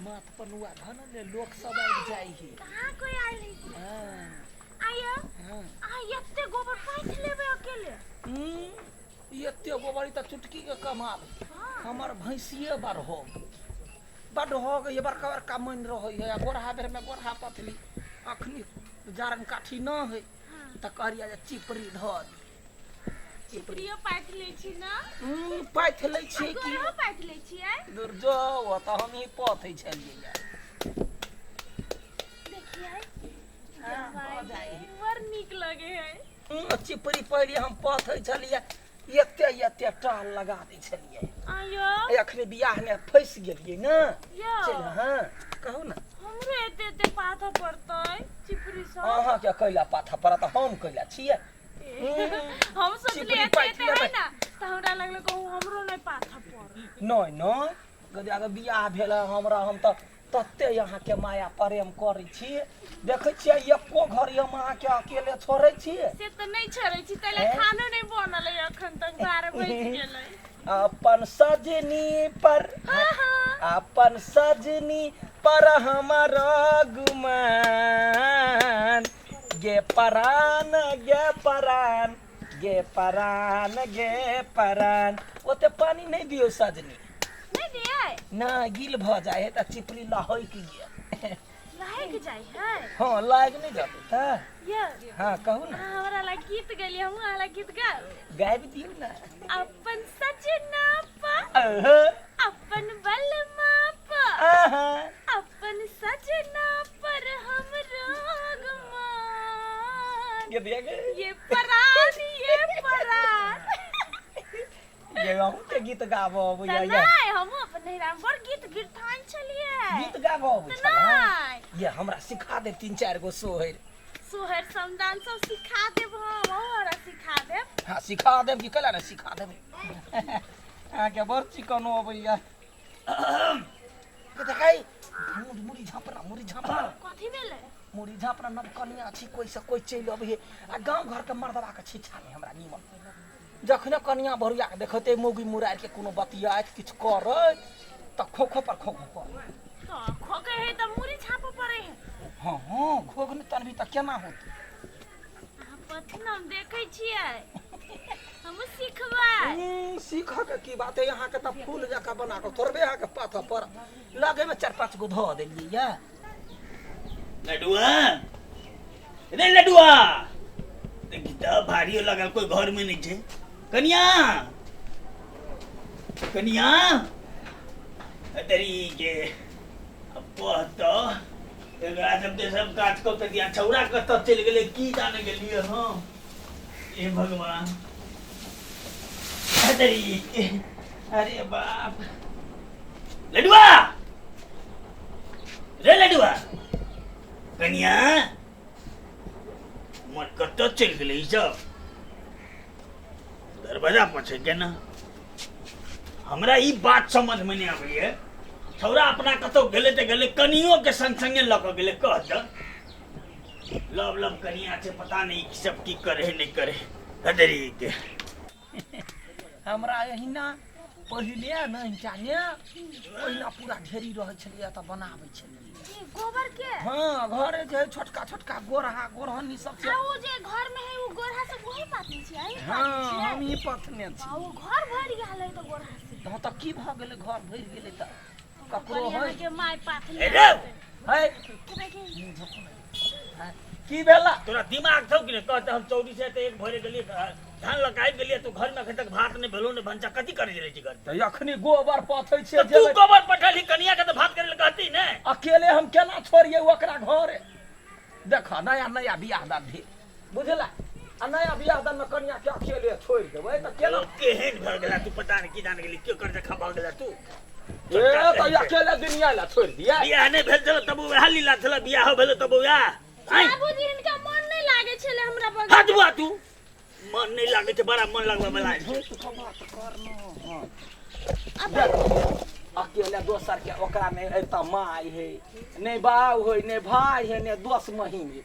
माथ पर नुआ धऽ ने ले, लोक सब आबि जाइ है। कहाँ कोई आयल है? हाँ। आया। हाँ। आ एते गोबर पाथि लेबै अकेले? एते गोबर ई तऽ चुटकी के कमाल। हाँ। हमर भैंसिए बड़ हो, बड हो गई, बड़का बड़का मन रहै है। आ गोरहा बेर में गोरहा पथली, अखनी जारन काठी न है तऽ कहलियै जे चिपरी धऽ दी। चिपरियो पाथि लै छी ना? पाथि लै छियै की। गोरहो पाथि लै छियै? दूर जो, तऽ हमही पथै छलियै। देखियै। हाँ, भऽ जाइ है। बड़ नीक लगे है। चिपरी पहिले हम पथै छलियै, एते एते टाल लगा दै छलियै। आयो। अखनी बियाह मे फँसि गेलियै ने। यौ। चलि, हँ, कहू ने। हमरो एते एते पाथऽ पड़तै चिपरी सब? अहाँके कैला पाथऽ पड़त? हम कैला छियै? हम सोचलियै चिपरी एते पाथि एते है लेबै। ना, तऽ हमरा लगलै कहूँ हमरो नहि पाथऽ पड़त। नहि नहि, गदिया के बियाह भेल है हमरा, हम तऽ तते अहाँके माया प्रेम करै छी। देखै छियै, एको घड़ी हम अहाँके अकेले छोड़ै छियै? से तऽ नहि छोड़ै छी, ताहि लए हैं? खानो नहि बनल है अखन तक, 12 बजि गेलै। अपन सजनी पर, हाँ हाँ अपन सजनी पर हमर गुमान गे परान, गे परान, गे परान, गे परान। ओते पानी नहि दियौ सजनी। नहि दियै? नहि, गील भऽ जाइ है तऽ चिपरी लहकि गेल। लहकि जाइ है? हँ, लागि नहि जेतै तऽ। यौ। हँ, कहू ने। अहाँ हमरा लए गीत गेलियै, हमहूँ अहाँ लए गीत गायब। गाबि दियौ ने। अपन सजना पर, अहो। अपन बलमा पर, आहा। अपन सजना पर हमरो गुमान गे दिया गे। ये परान, ये परान। ये अहूँ के गीत गाबऽ अबैया? तऽ ये नहि, हमहूँ अपन नैहरामे बड़ गीत गिरथान छलियै। गीत गाबऽ अबै तऽ छलै? नहि। ये हमरा सिखा दे तीन चारि गो सोहर। सोहर समदान सब सिखा देब हम, अहूँ हमरा सिखा देब। हँ, सिखा देब कि कैला ने सिखा देब। अहाँके बड़ चिकनो अबैया। देखै, मुड़ी झाँपना, मुड़ी झाँपना। कथी भेलै? मुड़ी झाँपना, नव कनिया छी, कोइ से कोइ चलि अबै। आ गाँव घरके मर्दबाके छिछा नहि हमरा नीमन। जखने कनिया भरुआ के देखते मौगी मुरारि के कोनो बतियाइत किछु करै तऽ खोखो पर खोखो करै। तऽ खोकै है तऽ मुड़ी छापऽ पड़ै है। हँ हँ, घोघ नहि तनबी तऽ केना होतै? अहाँ पथन, हम देखै छियै, हमहूँ सिखबै। सीखऽ के की बात है? अहाँके तऽ फूल जकाँ बना कऽ थोड़बे अहाँके पाथऽ पर लगेमे चारि पाँच गो धऽ देलियै यऽ। लडुआ रे लडुआ, देखी तऽ भारियो लगल, कोई घर में नहीं छै। कनिया, कनिया, तेरी के अब कह तऽ एकरा सबके सब काज कऽ के दिया। छौड़ा कतऽ चलि गेलै की जाने गेलियै हम। हे भगवान, तेरी के, अरे बाप। लडुआ रे लडुआ, कनिया मोर कतऽ चलि गेलै ई सब? दरवाजा पर छै केना? हमरा ई बात समझमे नहि आबैए, छौड़ा अपना कतौ गेलै तऽ गेलै, कनियो के संग संगे लऽ कऽ गेलै। कह तऽ लव लव कनिया छै, पता नहि ई सब की करे नहि करे हदरी के। हमरा एहिना पहिले ने जाने ओहिना पूरा ढेरी रहै छलैए तऽ बनाबै छलियै। ई गोबर के? हँ, घरे जे है छोटका छोटका गोरहा गोरहनी सब छै। आ ओ जे घर में है ओ गोरहा सब वही पाथने छियै? अहीं हँ। पाथने छियै? हमही पथने छी। आ ओ घर भरि गेल है तऽ गोरहा से। हँ, तऽ की भऽ गेलै? घर भरि गेलै तऽ ककरो कहलियै है अहाँके माय पाथने ए रे! है। देखी। की भेला? तोरा दिमाग छौ कि नहि? कहते हम चौरी से तऽ एक भोरे गेलियै, धान लऽ कऽ आबि गेलियै, तू घरमे एखन तक भात नहि भेलौ ने भनसा, कथी करै रहै छी घर? तऽ अखनी गोबर पथै छियै। तऽ तू गोबर पठलही, कनिया के तऽ भात करै लए कहती ने। अकेले हम केना छोड़ियै ओकरा घरे? देख, नया नया बियाह दान भेल बुझला, आ नया बियाह दान मे कनिया के अकेले छोड़ि देबै तऽ केना? केहन भऽ गेला तू, पता नहि की जान गेली के कर जखा भऽ गेला तू। ए तऽ अकेले दुनिया ला छोड़ि दियै? बियाह नहि भेल छल तब वएह लीला छल, बियाह भेल तब वएह। आँय? बाबूजी, हिनका मन नहि लागै छलै हमरा बगल। हट बुआ, तू मन नहि लागै छै, बड़ा मन लगबै वाला छै। झूठ के बात कर न। देख, अकेले दोसर के ओकरा नहि एतऽ माय है, नहि बाउ है, नहि भाय है, नहि दोस महीन है।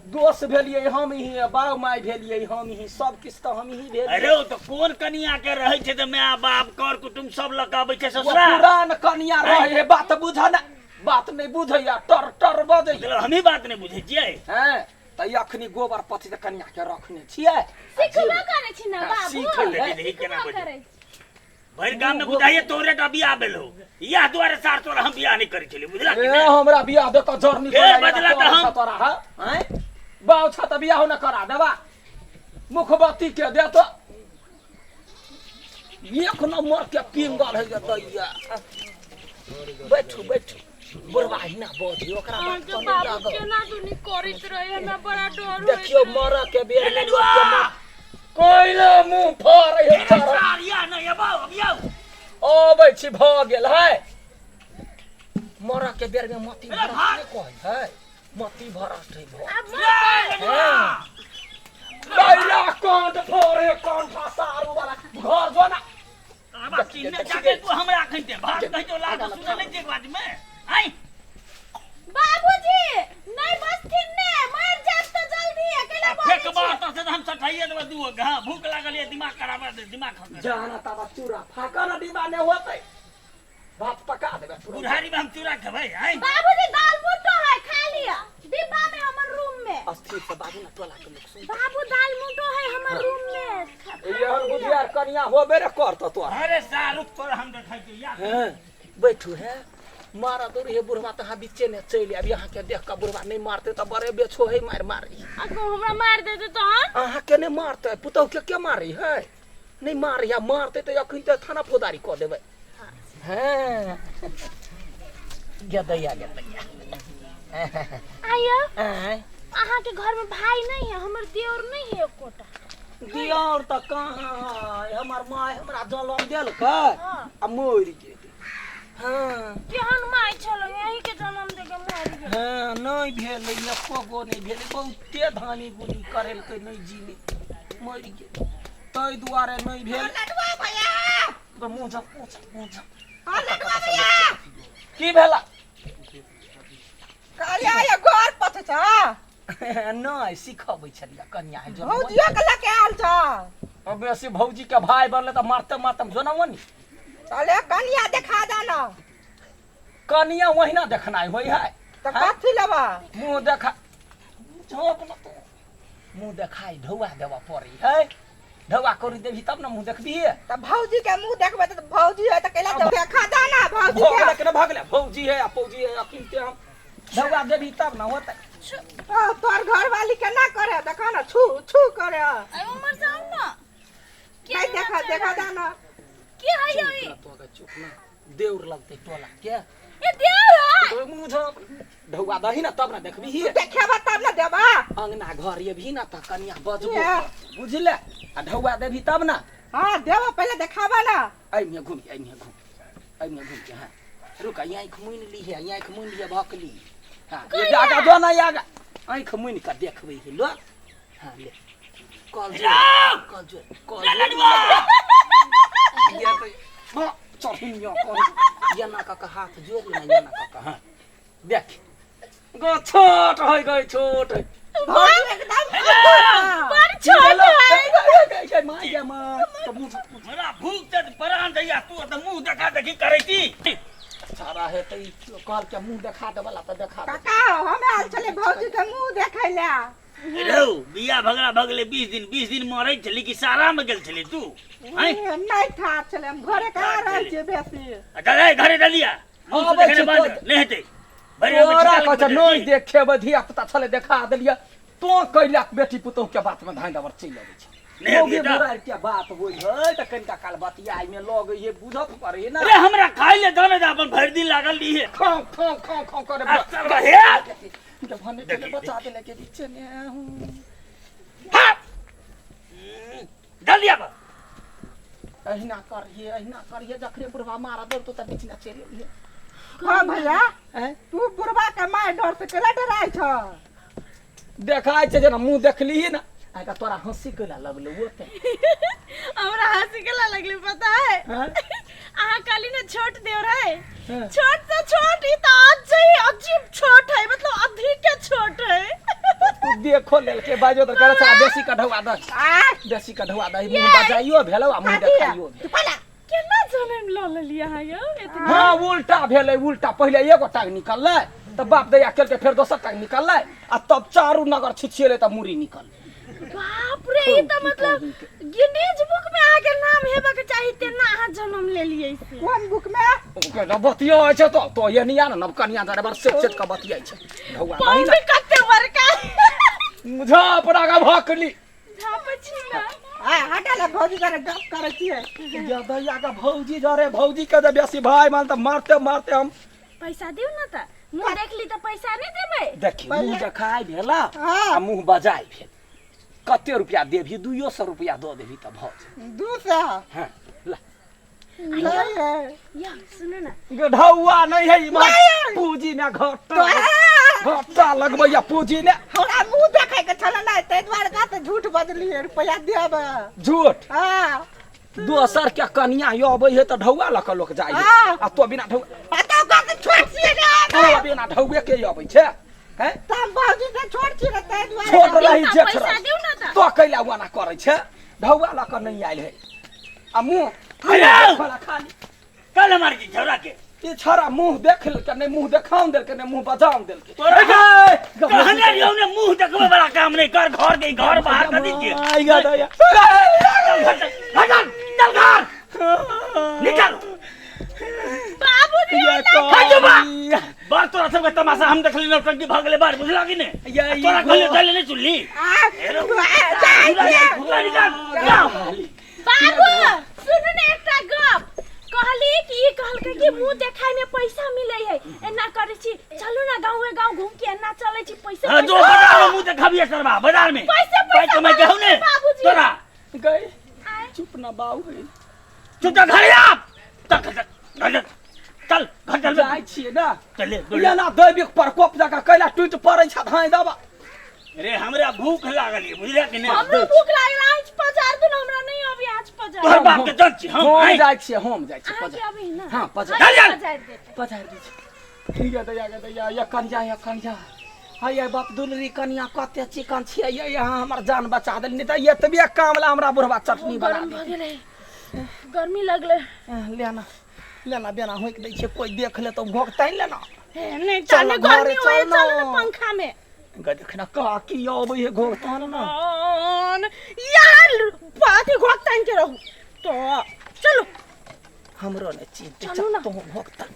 दोस भेलियै हम ही, बाउ माय भेलियै हम ही, सब किछु तऽ हम ही भेलियै। अरे ओ तऽ कोन कनिया के रहै छै तऽ माय बाप कर कुटुम्ब सब लऽ कऽ अबै छै ओ ससुरा? पुरान कनिया रहे है, बात बुझ ने, बात नहि बुझैया, टर टर बजैया। मतलब हमही बात नहि बुझै छियै। हैं तऽ अखनी गोबर पथी तऽ कनिया के रखने छियै। सिखबो करै छी ने हाँ, बाबू। सीखै है। देखी देखी केना सिखबो बजै। करै छी। भरि गाम में बुझाइए तोरे टा बियाह भेल हो, इएह दुआरे सार तोरा हम बियाह नहि करै छलियै, बुझला कि ए नहि? हमरा बियाह दे तऽ जरनी फेर बजला तऽ हम- तोरा है हैं बाउ छ तऽ बियाह न करा देबा, मुखबत्ती के दे तो एक नंबर के पिंगल है दैया। बैठू बैठू, बुढ़वा हिना बजी ओकरा बात अहाँके पर नहि बाबू लागल। केना दुनी करैत रहे, हमरा बड़ा डर होइत देखियौ रहे। मरऽ के बेर में लोक के मर कोइले मुंह फाड़ै है सारा। सार इएह नहि अबाउ अबियाउ। अबै छी भऽ गेल है। मरऽ के बेर में मती अरे भरत भाग। नहि कहै है, मती भरत है भऽ। आब मरतै। हाँ। कैला कांड फोड़े कंठा सारू वाला घर जो ना। आबा चिन्ह जाके तू हमरा अखन ते भात कहै छौ लाज सुनै नहि छियै बात में आइ। बाबूजी नहीं बचथिन ने, मर जात तऽ जल्दी अकेला फेक बजै बात छी। से हम सठाइए देबै दू घा, भूख लागल ये, दिमाग खराब है, दिमाग खराब। जाना ताबा चूड़ा फाका ना डिब्बा ने होतै, भात पका देबै तुरंत। बुढ़ारी में हम चूड़ा खेबै आइ। बाबूजी दाल मोटो है खा लिया डिब्बा में हमर रूम में। अस्थिर से बाजू ना, टोला के लोग सुन। बाबू दाल मोटो है हमर रूम में, खा एहन लिअ। बुधियार कनिया होबे रे करत तोरा। अरे सारुख तोरा हम देखै छियौ या। हैं बैठू है, मारा दूर हे बुढ़वा तऽ अहाँ बीचे ने चलि आबि, अहाँके देख कऽ बुढ़वा नहि मारतै तऽ बड़े बेछो है मारि मारी। अगो हमरा मार देते तहन? अहाँके नहि मारतै, पुतहु के के मारै है? नहि मारै है, मारतै तऽ अखन तऽ थाना फौजदारी कऽ देबै। हैं गेदैया गेदैया। आइयो आँय। अहाँ के घर में भाई नहीं है? हमर देवर नहीं है एकोटा। दियर तऽ कहाँ है, हमर माय हमरा जलम देलकै हाँ। आ मरि गेलै। हाँ। केहन माय छल यही के जन्म दे के मरि गेल? हाँ नहि भेलै, एको गो नहि भेलै, बहुते धानी गुनी करेलकै नहि जीलै, मरि गेल, ताहि दुआरे नहि भेल। लडुआ भैया। तो मुँह झप मुँह झप मुँह झप। हाँ लडुआ भैया। की भेला? कहलियै ये घर पथ छ। नहि सिखबै छलियै कनिया है जो भौजियो के लके आयल छ। अब बेसी भौजी के भाई बनले तऽ मारते मारते जोना नि। चले कनिया देखा दे ना। कनिया ओहिना देखनाइ होइ है। तऽ कथी लेबा? मुँह देखा झोंक न तू, मुँह देखाइ ढौआ देबऽ पड़ै है, ढौआ करी देबही तब ने मुँह देखबही। तऽ भौजी के मुँह देखबै तऽ भौजी है तऽ कैला देबै? देखा दे ना भौजी भऽ गेलै के। कि नहि भऽ गेलै? भौजी है आ पौजी है, अखन ते हम ढौआ देबही तब ने होतै। ओ, तोहर घरवाली केना करे देखा ना, छू छू करे। अरे उमर से आओ ना। के नहीं देखा देखा दे ना। के है यो ई? चुप ना, चुप ना, देउर लगतै टोला के। ए देउर है? तो मुँह झोंक ढौआ दही ना तब ना देखबही। देखेबा तब ना देबा। अंगना घर एबही ना तऽ कनिया बजबो ये। बुझले, आ ढौआ देबही तब ना। हाँ देबा, पहले देखाबा ना। एहिमे घुम एहिमे घुम एहिमे घुम के, हाँ रुक, आँखि मुनि लीहे, आँखि मुनि लिहे भकली। हाँ ये आगा जो ना, आगा आँखि मुनि कऽ देखबै हे लो। हाँ ले कल जो कल जो कल जो ये तऽ हाँ चढ़िया कल एना कऽ के हाथ जोड़ ले ना, एना कऽ के। हाँ देख गो छोट होइ गई, छोट होइ। भौजी एकदम बड़ छोट है। है माँ ये माँ तो मुँह हमरा भूख तऽ परान दैया, तू तऽ मुँह देखा देखी करै छी। सारा है तऽ ई कहल के मुँह देखा देबला तऽ देखा दे। काका हम आयल छलियै भौजी के मुँह देखै लए। रौ बियाह भगला भगले 20 दिन 20 दिन मरै छली कि सारा में गेल छली तू? आँय? नहि ठार छलै, हम घरे कहाँ रहै छियै बेसी। अच्छा रे घरे डलिया मुँह से आबै देखने छी बंद तोर। नहि हेतै। भरि गाँवमे तोरा छिकाल कहै छै के नहि बजै छी। देखेबै, धिया पुता छलै देखा देलियै, तो कैला बेटी पुतोह के बात में धाँइ दबर चलि अबै छै। नहि मौगी अबियै तऽ? बुढ़ारि के बात होइ है तऽ कनिका काल बतियाइ में लगै है, बुझत पड़ै है ना। अरे हमरा खाइ ले दऽ ने तऽ अपन भरि दिन लागल रहिए। खाओ खाओ खाओ खाओ करे। आ सरवा हे। के भने के देखी, बचा देले के बीच में हूँ। हाँ। जल्दी आब। अहिना करिए अहिना करिए, जखने बुढ़वा मारा दौड़तो तऽ बीच में चलि अबिहे। हाँ भैया आँय? तू बुढ़वा के माय डर से केला डराइ छ? देखाइ छै जेना मुँह देखलिही ना, आइ तोरा हँसी कैला लगलौ ओते? हमरा हंसी केला लगले पता है? हाँ? अहाँ कहली ना छोट देवर है। हाँ। छोट से छोट ई तो आज ही अजीब छोट है, मतलब अधिक के छोट है। तू देखो लेलके बाजो तऽ करे छै, बेसी कढ़ौआ दही, आय बेसी कढ़ौआ दही, मुँह बजाइयो भेलौ आ मुँह कथी है? देखाइयो भेल। तू पला केना जाने जन्म लऽ लेलियै अहाँ यौ एतना? हाँ, उल्टा भेलै, उल्टा। पहिले एगो टांग निकललै तऽ बाप दैया केलकै, फेर दोसर टांग निकललै आ तब चारू नगर छिछिएलै तऽ मूड़ी निकललै। बाप रे, ई तऽ मतलब गिनीज बुक में अहाँ के नाम हेबा के चाही, तेना अहाँ जन्म लेलियै से। कोन बुक में? ओकरा बतिया छै तो तो ये निया ने नवकनिया दरे बड़ सेट सेट के बतियाइ छै ढौआ। पाँव नहीं भी कते बड़का। मुझा अपना का भकली झापै छी ने। आ हटा ले भौजी करे गप करै छियै। या दैया का भौजी जरे भौजी के जे बेसी भाई मान तऽ मारते मारते हम। पैसा दियौ ने तऽ मुँह देख ली तऽ पैसा नहि देबै? देखी, मुँह देखाय भेला हाँ। आ मुँह बजाय भेल। कते रुपया देबही? 200 रुपया दऽ देबही तऽ भऽ जेतै। 200? हाँ, ला। नहीं है। या सुनू ने। गढौआ नहीं है इमहर। नहीं। पूंजी ने घाटा तोरा घाटा लगबैया पूंजी ने। हमरा मुँह देखै के छल ने, ताहि दुआरे का तऽ झूठ बजलियै, रुपया देब। झूठ? हाँ। दोसर के कनिया अबै है तऽ ढौआ लऽ कऽ लोक जाइ है। हाँ। आ तो बिना ढौआ आ तो का तऽ छोट छियै ने। तो बिना ढौए के अबै छै हैं? तऽ हम भौजी से छोट छियै ने, ताहि दुआरे। छोट रही दियौ जेठ ने, पैसा रही दियौ ने तऽ। तो कैला ओना करै छै? ढौआ लऽ कऽ नहि आयल है आ मुँह अरे! देखला खाली। कल हमार की छौड़ा के ई छोरा मुँह देख लेलकै नहि, मुँह देखाउन देलकै नहि, मुँह बजाउन देलकै। तोरा ए, कहने रहियौ ने, मुंह देखबै वाला काम नहीं कर, घर के घर बाहर कर दीजिए। आइ गा दैया। चल घर, चल, चल घर निकल। बाबूजी। ये खाइ जो बा। करिया। बार तोरा सबके तमाशा हम देखली, नौटंकी भऽ गेलै बार, बुझला कि ने? या ई तोरा कहलियो चले नहीं सुनली। आ हेरो। जाइ छियै। निकल जाओ। बाबू, सुनू ने, एकटा गप कहली कि ई कहलकै कि मुंह देखाय में पैसा मिले है, एना करै छी, चलू ना गाँवे गाँव घूम के एना चलै छी, पैसा। हाँ, जो बाजार में मुंह देखाबिए सरबा बाजार में पैसा पाइ पैसा कमाइ के हौ ने। बाबूजी। तोरा गई चुप ना बाबू है। चुप जा, घर आ, चल घर, चल घर, चल घर, चल। जाइ छियै ने। चले। एना दैविक प्रकोप जकाँ कैला टूटि पड़ै छै धाँइ दबा। रे, हमरा भूख लागल ये, बुझलियै कि नहि? हमरो भूख लागल, आँच पजार दू ने, हमरा नहीं अभी आँच पजार। तोहर बाप के चल छी हम। हम आँय। जाइ छियै, हम जाइ छियै। अहाँके पजार अभी ना? हाँ, पजार। चल, चल। पजार देतै। पजार दै छै। ठीक है दैया गे दैया, ये कनिया, ये कनिया है, ये बाप दुलरी कनिया कते चिकन छियै ये। यहाँ हमर जान बचा देली, नहि तऽ एतबे काम ला हमरा बुढ़वा चटनी बना गरम भऽ गेलै, गर्मी लगलै। लेना लेना, बेना होइक दै छियै, कोइ देख ले तऽ भोगतै लेना। हे, नहि चल चल घरे, गर्मी होय। चल चल ने ने। पंखा में गे देख ना, काकी अबै है, घोगतन ना। आन, यार अथी घोक तानि के रहू तो चलो। हमरो ने चिन्ह। चलू ना। तोँ भोगतन।